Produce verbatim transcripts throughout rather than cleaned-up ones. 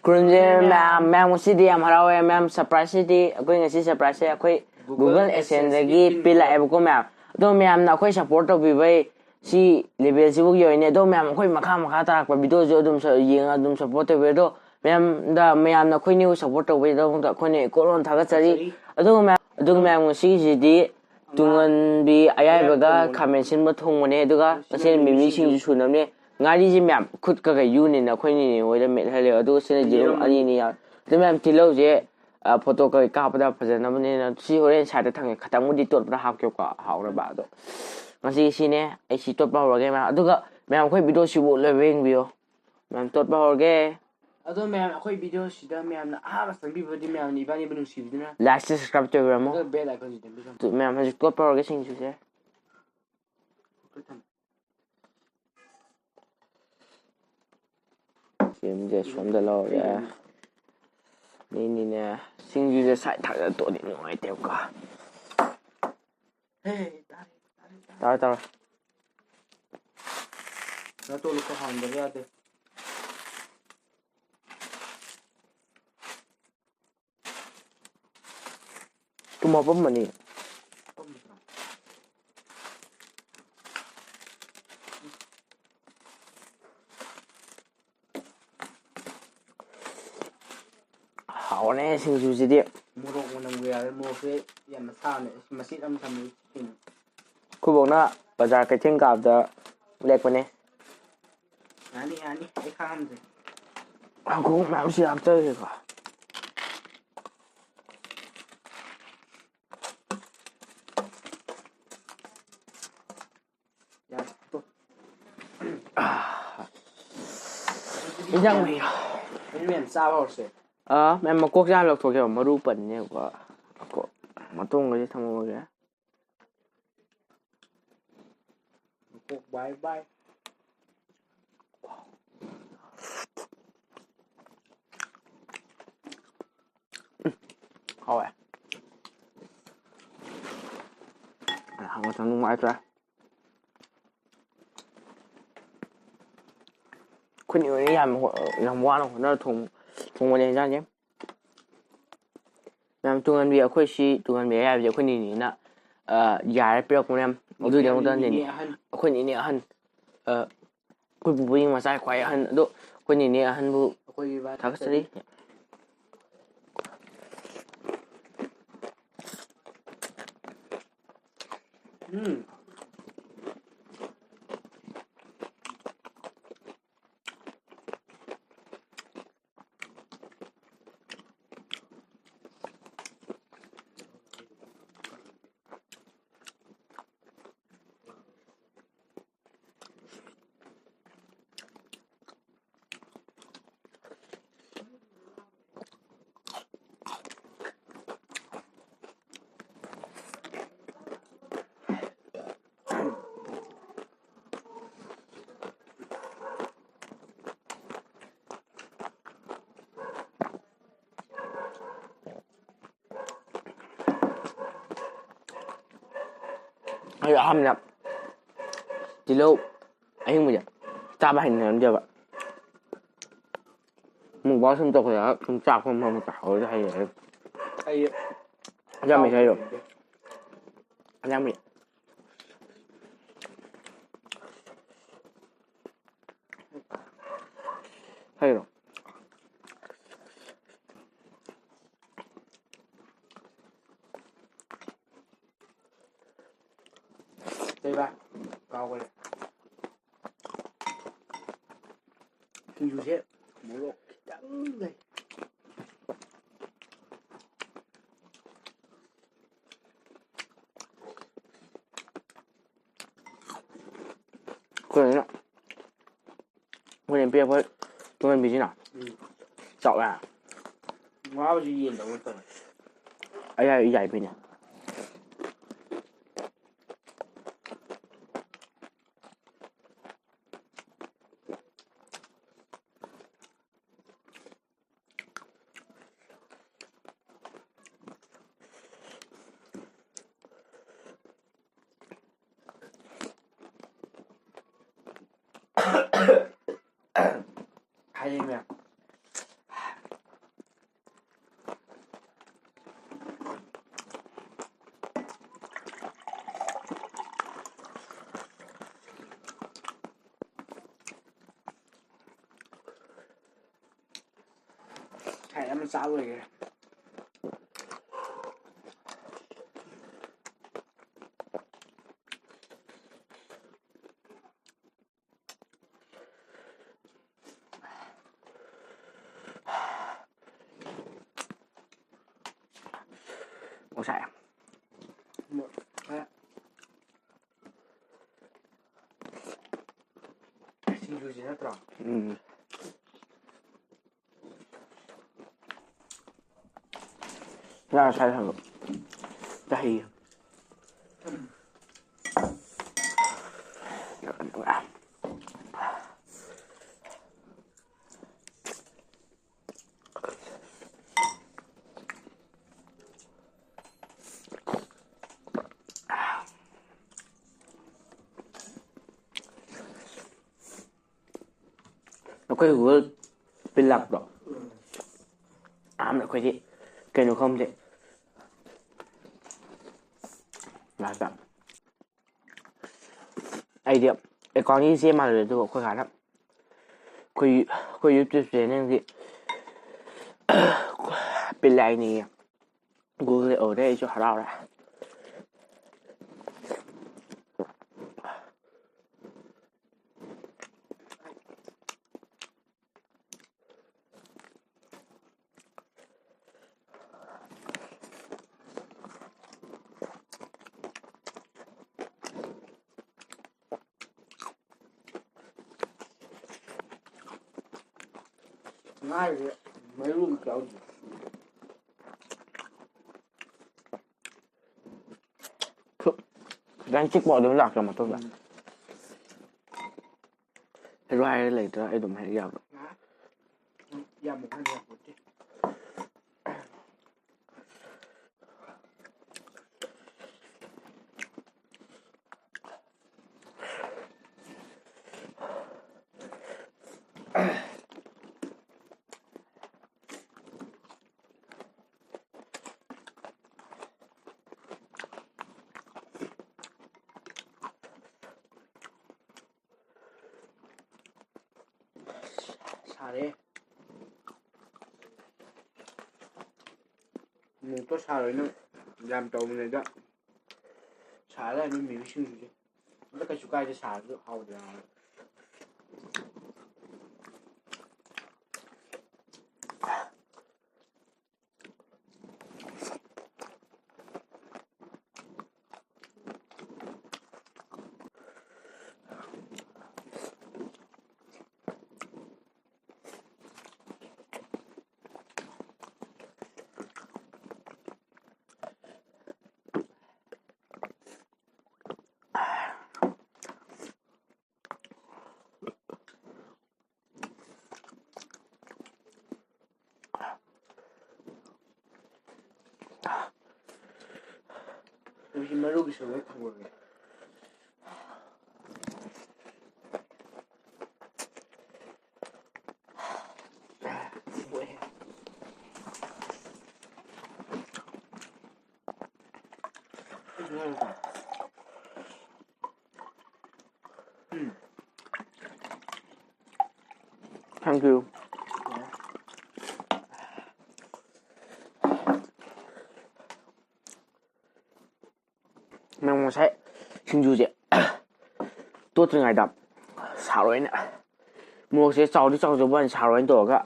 ꯈꯨꯔꯨꯝꯖꯔꯤ ꯃꯌꯥꯝ꯫ ꯃꯌꯥꯝ ꯉꯁꯤꯗꯤ ꯌꯥꯝ ꯍꯔꯥꯎꯋꯦ ꯃꯌꯥꯝ꯫ Surprise ꯁꯤꯗꯤ ꯑꯩꯈꯣꯏ ꯉꯁꯤ surprise ꯁꯦ ꯑꯩꯈꯣꯏ Google AdSense ꯗꯒꯤ ꯄꯤꯜꯂꯛꯑꯦꯕꯀꯣ ꯃꯌꯥꯝ꯫ ꯑꯗꯣ ꯃꯌꯥꯝꯅ ꯑꯩꯈꯣꯏ support ꯇꯧꯕꯤꯕꯩ ꯁꯤ level ꯁꯤꯕꯨ ꯌꯧꯔꯤꯅꯦ꯫ ꯑꯗꯣ ꯃꯌꯥꯝ ꯑꯩꯈꯣꯏ ꯃꯈꯥ ꯃꯈꯥ ꯇꯥꯔꯛꯄ video ꯁꯨ ꯑꯗꯨꯝ ꯁ-, ꯌꯦꯡꯉ ꯑꯗꯨꯝ support ꯇꯧꯕꯤꯌꯨ꯫ ꯑꯗꯣ ꯃꯌꯥꯝꯗ, ꯃꯌꯥꯝꯅ ꯑꯩꯈꯣꯏ new support ꯇꯧꯕꯒꯤꯗꯃꯛꯇ ꯑꯩꯈꯣꯏꯅ ꯏꯀꯣꯟ ꯀꯣꯟꯅ ꯊꯥꯒꯠꯆꯔꯤ꯫ ꯑꯗꯨꯒ ꯃꯌꯥꯝ, ꯑꯗꯨꯒ ꯃꯌꯥꯝ ꯉꯁꯤꯒꯤꯁꯤꯗꯤ ꯇꯨꯡꯍꯟꯕꯤ ꯑꯌꯥꯏꯕꯒ ꯈꯥꯃꯦꯟ ꯑꯁꯤꯟꯕ ꯊꯣꯡꯕꯅꯦ꯫ ꯑꯗꯨꯒ ꯉꯁꯤꯅ ꯃꯤꯃꯤ ꯁꯤꯡꯖꯨ ꯁꯨꯅꯕꯅꯦ꯫ ꯉꯥꯔꯤꯁꯦ ꯃꯌꯥꯝ ꯈꯨꯠꯀ ꯀꯩ ꯌꯨꯅꯤꯅ ꯑꯩꯈꯣꯏ ꯅꯤꯅꯦ ꯍꯣꯏꯗ ꯃꯦꯠꯍꯜꯂꯦ꯫ ꯑꯗꯨꯒ ꯁꯤꯅ ꯌꯦꯔꯨꯝ ꯑꯅꯤꯅꯤ ꯌꯥꯎꯔꯦ꯫ ꯑꯗꯨ ꯃꯌꯥꯝ ꯇꯤꯜꯍꯧꯁꯦ, ꯑ, photo ꯀꯩ ꯀꯥꯞꯄꯗ ꯐꯖꯅꯕꯅꯦꯅ ꯁꯤ ꯍꯣꯔꯦꯟ side ꯇ ꯊꯝꯒꯦ꯫ ꯈꯇꯪꯕꯨꯗꯤ ꯇꯣꯠꯄꯗ ꯍꯥꯞꯀꯦꯀꯣ, ꯍꯥꯎꯅꯕ꯫ ꯑꯗꯣ ꯉꯁꯤ ꯁꯤꯅꯦ꯫ ꯑꯩ ꯁꯤ ꯇꯣꯠꯄ ꯍꯧꯔꯒꯦ ꯃꯌꯥꯝ꯫ ꯑꯗꯨꯒ ꯃꯌꯥꯝ ꯑꯩꯈꯣꯏ video ꯁꯤꯕꯨ ꯂꯣꯏꯕ ꯌꯦꯡꯕꯤꯌꯣ꯫ ꯃꯌꯥꯝ ꯇꯣꯠꯄ ꯍꯧꯔꯒꯦ꯫ ꯑꯗꯣ ꯃꯌꯥꯝ ꯑꯩꯈꯣꯏ video ꯁꯤꯗ ꯃꯌꯥꯝꯅ ꯑꯍꯥꯟꯕ ꯆꯪꯕꯤꯕꯗꯤ ꯃꯌꯥꯝꯅ ꯏꯕꯥꯅꯤꯕꯨ ꯅꯨꯡꯁꯤꯕꯤꯗꯨꯅ Like ꯁꯦ subscribe ꯇꯧꯕꯤꯔꯝꯃꯣ꯫ ꯑꯗꯨꯒ bell icon ꯁꯤ ꯅꯝꯕꯤꯔꯝꯃꯣ꯫ ꯑꯗꯨ ꯃꯌꯥꯝ ꯍꯧꯖꯤꯛ ꯇꯣꯠꯄ ꯍꯧꯔꯒꯦ ꯁꯤꯡꯖꯨꯁꯦ꯫ ꯁꯦꯝꯁꯦ ꯁꯣꯝꯗ ꯂꯧꯔꯦ꯫ ꯃꯤꯅꯤꯅꯦ꯫ ꯁꯤꯡꯖꯨꯁꯦ side ꯊꯥꯡꯗ ꯇꯣꯠꯂꯗꯤ ꯅꯨꯡꯉꯥꯏꯇꯦꯕꯀꯣ꯫ ꯇꯥꯔꯦ, ꯇꯥꯔꯦ꯫ ꯅꯇꯣꯟꯗꯣ ꯈꯔ ꯍꯥꯡꯗꯕ ꯌꯥꯗꯦ꯫ ꯊꯨꯝ ꯍꯥꯞꯄꯝꯕꯅꯤ꯫ ꯍꯥꯎꯔꯅꯦ ꯁꯤꯡꯖꯨꯁꯤꯗꯤ꯫ ꯃꯣꯔꯣꯛ ꯃꯅꯝꯒ ꯌꯥꯔꯦ꯫ ꯃꯣꯔꯣꯛꯁꯦ ꯌꯥꯝꯅ ꯁꯥꯕꯅꯦ꯫ ꯑꯁ, ꯃꯆꯦꯠ ꯑꯃ ꯊꯝꯃꯦ꯫ ꯑꯩꯈꯣꯏꯕꯧꯅ ꯕꯖꯥꯔ ꯀꯩꯊꯦꯜ ꯀꯥꯕꯗ ꯂꯦꯛꯄꯅꯦ꯫ ꯌꯥꯅꯤ, ꯌꯥꯅꯤ꯫ ꯑꯩ ꯈꯥꯡꯉꯝꯗ꯭ꯔꯦ꯫ ꯀꯥꯡꯈꯣꯡ ꯃꯌꯥꯝꯁꯤ ꯍꯥꯞꯆꯔꯒꯦꯀꯣ꯫ ꯌꯥꯔꯦ, ꯇꯣ꯫ ꯏꯟꯖꯥꯡ ꯃꯍꯤ꯫ ꯑꯗꯨꯗꯤ ꯃꯌꯥꯝ ꯆꯥꯕ ꯍꯧꯔꯁꯦ꯫ ꯑꯥ, ꯃꯌꯥꯝ ꯃꯀꯣꯛꯁꯦ ꯍꯥꯟꯅ ꯂꯧꯊꯣꯛꯀꯦꯕ, ꯃꯔꯨ ꯄꯟꯅꯦꯕꯀꯣ꯫ ꯃꯀꯣꯛ, ꯃꯇꯣꯡꯒꯁꯦ ꯊꯝꯍꯧꯔꯒꯦ꯫ ꯃꯀꯣꯛ bye bye꯫ ꯍꯥꯎꯋꯦ꯫ ꯍꯪꯒ ꯊꯪꯒ ꯅꯨꯡꯉꯥꯏꯇ꯭ꯔꯥ? ꯑꯩꯈꯣꯏꯅ ꯑꯣꯏꯅ ꯌꯥꯝ ꯍꯣ-, ꯌꯥꯝ ꯋꯥꯅ ꯍꯣꯠꯅꯔ ꯊꯣꯡ-, ꯊꯣꯡꯕꯅꯦ ꯍꯦꯟꯖꯥꯡꯁꯦ꯫ ꯃꯌꯥꯝ ꯇꯨꯡꯍꯟꯕꯤ, ꯑꯩꯈꯣꯏ ꯁꯤ ꯇꯨꯡꯍꯟꯕꯤ ꯑꯌꯥꯏꯕꯁꯦ ꯑꯩꯈꯣꯏ ꯅꯤꯅꯦꯅ, ꯑ, ꯌꯥꯔ ꯄꯤꯔꯛꯄꯅꯦ꯫ ꯑꯗꯨꯗꯤ ꯑꯃꯨꯛꯇ ꯅꯤꯅꯦ ꯅꯤꯅꯦ꯫ ꯑꯍꯟ꯫ ꯑꯩꯈꯣꯏ ꯅꯤꯅꯦ ꯑꯍꯟ꯫ ꯑ, ꯑꯩꯈꯣꯏ ꯄꯨꯄꯨꯒꯤ ꯃꯆꯥ ꯈ꯭ꯋꯥꯏ ꯑꯍꯟ꯫ ꯑꯗꯣ ꯑꯩꯈꯣꯏ ꯅꯤꯅꯦ ꯑꯍꯟꯕꯨ ꯑꯩꯈꯣꯏꯒꯤ ꯚꯥꯏ ꯊꯥꯒꯠꯆꯔꯤ꯫ ꯎꯝ꯫ ꯑꯩ ꯑꯍꯥꯟꯕꯗ ꯇꯤꯜꯍꯧ ꯑꯍꯤꯡꯕꯁꯦ ꯆꯥꯕ ꯍꯩꯅꯔꯝꯗꯦꯕ꯫ ꯃꯨꯛꯕꯥꯡ ꯁꯨꯝ ꯇꯧꯈꯠꯂꯛꯑꯒ ꯁꯨꯝ ꯆꯥꯛꯄ ꯃꯔꯛ ꯃꯔꯛꯇ ꯍꯧꯔꯗꯤ ꯍꯩꯔꯦ꯫ ꯑꯩ ꯌꯥꯝ ꯍꯩꯔꯦ꯫ ꯌꯥꯝ ꯍꯩ꯫ ꯍꯩꯔꯣ? ꯀꯩꯕ? ꯀꯥꯎꯒ꯭ꯔꯦ꯫ ꯁꯤꯡꯖꯨꯁꯦ ꯃꯣꯔꯣꯛ ꯈꯤꯇꯪ ꯂꯩ꯫ ꯑꯩꯈꯣꯏꯅ, ꯑꯩꯈꯣꯏꯅ ꯄꯤꯔꯛꯄ ꯇꯨꯡꯍꯟꯕꯤꯁꯤꯅ ꯎꯝ꯫ ꯆꯥꯎꯋꯦ꯫ ꯉꯥꯕꯨꯗꯤ ꯌꯦꯟꯗꯧꯅ ꯇꯧꯋꯦ꯫ ꯑꯌꯥꯏ ꯌꯥꯏꯕꯩꯅꯦ꯫ ꯍꯥꯏꯔꯛꯏ ꯃꯌꯥꯝ꯫ ꯌꯥꯝꯅ ꯆꯥꯕ ꯑꯣꯏꯈ꯭ꯔꯦ꯫ ꯉꯁꯥꯏ꯫ ꯁꯤꯡꯖꯨꯁꯤ ꯅꯠꯇ꯭ꯔꯣ? ꯎꯝ꯫ ꯉꯥ ꯁꯥꯏ ꯍꯥꯏꯕ꯫ ꯆꯍꯤ꯫ ꯑꯩꯈꯣꯏ ꯒꯨꯒꯜ ꯄꯦ ꯂꯥꯛꯄ꯭ꯔꯣ? ꯑꯍꯥꯟꯕꯗ ꯑꯩꯈꯣꯏꯗꯤ ꯀꯩꯅꯣ ꯈꯪꯗꯦ꯫ ꯂꯥꯛꯇ꯫ ꯑꯩꯗꯤ ꯑꯦꯀꯥꯎꯟꯒꯤ ꯏꯆꯦ ꯃꯥꯜꯂꯨꯔꯦ, ꯑꯗꯨꯒ ꯑꯩꯈꯣꯏ ꯀꯥꯟꯗ ꯑꯩꯈꯣꯏ, ꯑꯩꯈꯣꯏ YouTube ꯆꯦꯅꯦꯜꯒꯤ ꯄꯦ ꯂꯥꯛꯏꯅꯦꯌꯦ꯫ ꯒꯨꯒꯜ ꯑꯣꯏꯔꯦ, ꯑꯩꯁꯨ ꯍꯔꯥꯎꯔꯦ꯫ ꯉꯥꯁꯦ ꯃꯔꯨ ꯑꯝꯇ ꯌꯥꯎꯗꯦ꯫ ꯈꯤꯇꯪ ꯆꯤꯛꯄ ꯑꯗꯨꯝ ꯂꯥꯛꯇ꯭ꯔꯣ ꯃꯇꯨꯡꯗ? ꯎꯝ꯫ ꯍꯦꯔꯣ ꯍꯥꯏꯔ ꯂꯩꯇ꯭ꯔꯥ? ꯑꯩ ꯑꯗꯨꯝ ꯍꯦꯛ ꯌꯥꯕ꯭ꯔꯣ? ꯌꯥꯝ ꯀꯟꯅ ꯌꯥꯄꯣꯠꯇꯦ꯫ ꯁꯥꯔꯦ꯫ ꯃꯣꯔꯣꯛꯇꯣ ꯁꯥꯔꯣꯏꯅ ꯌꯥꯝ ꯇꯧꯕꯅꯦ, ꯑꯗ ꯁꯥꯔ ꯑꯗꯨꯝ ꯃꯤꯃꯤ ꯁꯤꯡꯖꯨꯁꯦ꯫ ꯑꯗ ꯀꯩꯁꯨ ꯀꯥꯏꯗꯦ, ꯁꯥꯔꯁꯨ ꯍꯥꯎꯗꯤ ꯍꯥꯎꯋꯦ꯫ ꯃꯔꯨꯒꯤ ꯁꯔꯨꯛ ꯊꯝꯃꯒꯦ꯫ Thank you. ꯅꯪ ꯉꯁꯥꯏ ꯁꯤꯡꯖꯨꯁꯦ ꯇꯣꯠꯇ꯭ꯔꯤꯉꯩꯗ ꯁꯥꯔꯣꯏꯅ, ꯃꯣꯔꯣꯛꯁꯦ ꯆꯥꯎꯗꯤ ꯆꯥꯎꯖꯕ ꯋꯥꯅꯤ, ꯁꯥꯔꯣꯏꯅ ꯇꯧꯔꯒ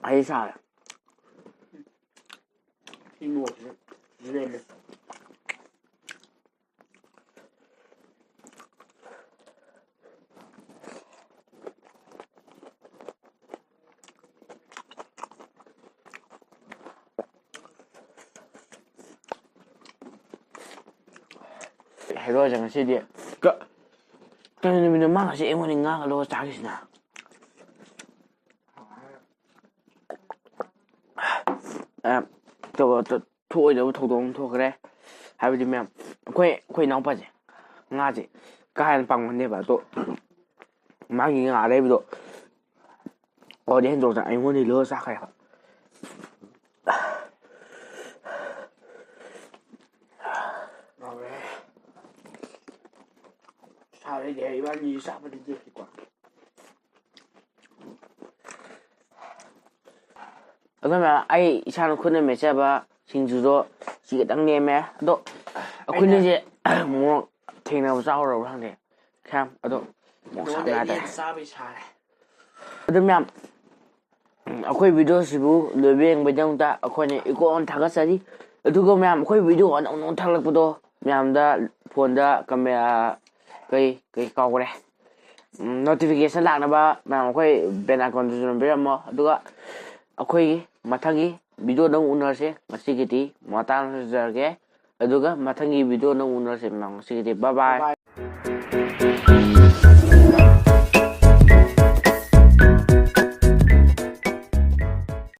ꯑꯩ ꯁꯥꯔꯦ꯫ ꯁꯤ ꯃꯣꯔꯣꯛꯁꯦ ꯂꯦꯝꯃꯦ꯫ ꯍꯦꯔꯣꯁꯦ ꯉꯁꯤꯗꯤ ꯀ-, ꯀꯩꯅꯣ ꯅꯨꯃꯤꯠꯅꯣ ꯃꯥ ꯉꯁꯤ ꯑꯩꯉꯣꯟꯗ ꯉꯥꯡꯒ ꯂꯧꯔ ꯆꯥꯈꯤꯁꯤꯅ? ꯑ, ꯇꯧ-, ꯇꯧ-, ꯊꯣꯛꯑꯣꯏꯗꯕ ꯊꯧꯗꯣꯛ ꯑꯃ ꯊꯣꯛꯈ꯭ꯔꯦ꯫ ꯍꯥꯏꯕꯗꯤ ꯃꯌꯥꯝ, ꯑꯩꯈꯣꯏ, ꯑꯩꯈꯣꯏ ꯏꯅꯥꯎꯄꯥꯁꯦ ꯉꯥꯁꯦ ꯀꯥ ꯍꯦꯟꯅ ꯄꯥꯝꯒꯟꯗꯦꯕ, ꯑꯗꯣ ꯃꯥꯒꯤ ꯉꯥ ꯑꯔꯩꯕꯗꯣ ꯑꯣꯗꯤ ꯍꯦꯟꯗꯣꯛꯇꯅ ꯑꯩꯉꯣꯟꯗꯒꯤ ꯂꯧꯔ ꯆꯥꯈ꯭ꯔꯦꯕ꯫ ꯉꯥꯎꯔꯦ꯫ ꯁꯥꯔꯦ, ꯏꯕꯥꯅꯤ ꯆꯥꯕꯗꯤ ꯂꯦꯞꯈꯤꯀꯣ꯫ ꯑꯩꯈꯣꯏ ꯃꯌꯥꯝ, ꯑꯩ ꯏꯁꯥꯅ ꯈꯨꯠꯅ ꯃꯦꯠꯆꯕ ꯁꯤꯡꯖꯨꯗꯣ ꯁꯤ ꯈꯤꯇꯪ ꯅꯦꯝꯃꯦ꯫ ꯑꯗꯣ ꯑꯩꯈꯣꯏꯅꯤꯁꯦ ꯃꯣꯔꯣꯛ ꯊꯦꯡꯅꯕ ꯆꯥꯍꯧꯔꯕ꯭ꯔꯥ ꯈꯪꯗꯦ꯫ ꯈꯌꯥꯝ ꯑꯗꯣ ꯃꯣꯔꯣꯛ ꯁꯥꯕ ꯌꯥꯗ꯭ꯔꯦ꯫ ꯆꯥꯕꯩ ꯁꯥꯔꯦ꯫ ꯑꯗꯨ ꯃꯌꯥꯝ, ꯎꯝ, ꯑꯩꯈꯣꯏ ꯚꯤꯗꯤꯑꯣꯁꯤꯕꯨ ꯂꯣꯏꯕ ꯌꯦꯡꯕꯒꯤꯗꯃꯛꯇ ꯑꯩꯈꯣꯏꯅ ꯏꯀꯣꯟ ꯊꯥꯒꯠꯆꯔꯤ꯫ ꯑꯗꯨꯒ ꯃꯌꯥꯝ, ꯑꯩꯈꯣꯏ ꯚꯤꯗꯤꯑꯣ ꯑꯅꯧ ꯑꯅꯧ ꯊꯥꯒꯠꯂꯛꯄꯗꯣ ꯃꯌꯥꯝꯗ ꯐꯣꯟꯗ ꯀꯃꯦ-, ꯀꯩ ꯀꯩ ꯀꯥꯎꯈ꯭ꯔꯦ, ꯅꯣꯇꯤꯐꯤꯀꯦꯁꯟ ꯂꯥꯛꯅꯕ ꯃꯌꯥꯝ ꯑꯩꯈꯣꯏ ꯕꯦꯜ ꯑꯥꯏꯀꯣꯟꯗꯨꯁꯨ ꯅꯝꯕꯤꯔꯝꯃꯣ꯫ ꯑꯗꯨꯒ ꯑꯩꯈꯣꯏꯒꯤ ꯃꯊꯪꯒꯤ ꯚꯤꯗꯤꯑꯣꯗ ꯑꯃꯨꯛ ꯎꯅꯔꯁꯦ꯫ ꯉꯁꯤꯒꯤꯗꯤ ꯃꯇꯥꯡ ꯌꯧꯖꯔꯒꯦ꯫ ꯑꯗꯨꯒ ꯃꯊꯪꯒꯤ ꯚꯤꯗꯤꯑꯣꯗ ꯑꯃꯨꯛ ꯎꯅꯔꯁꯦ ꯃꯌꯥꯝ꯫ ꯉꯁꯤꯒꯤꯗꯤ bye bye꯫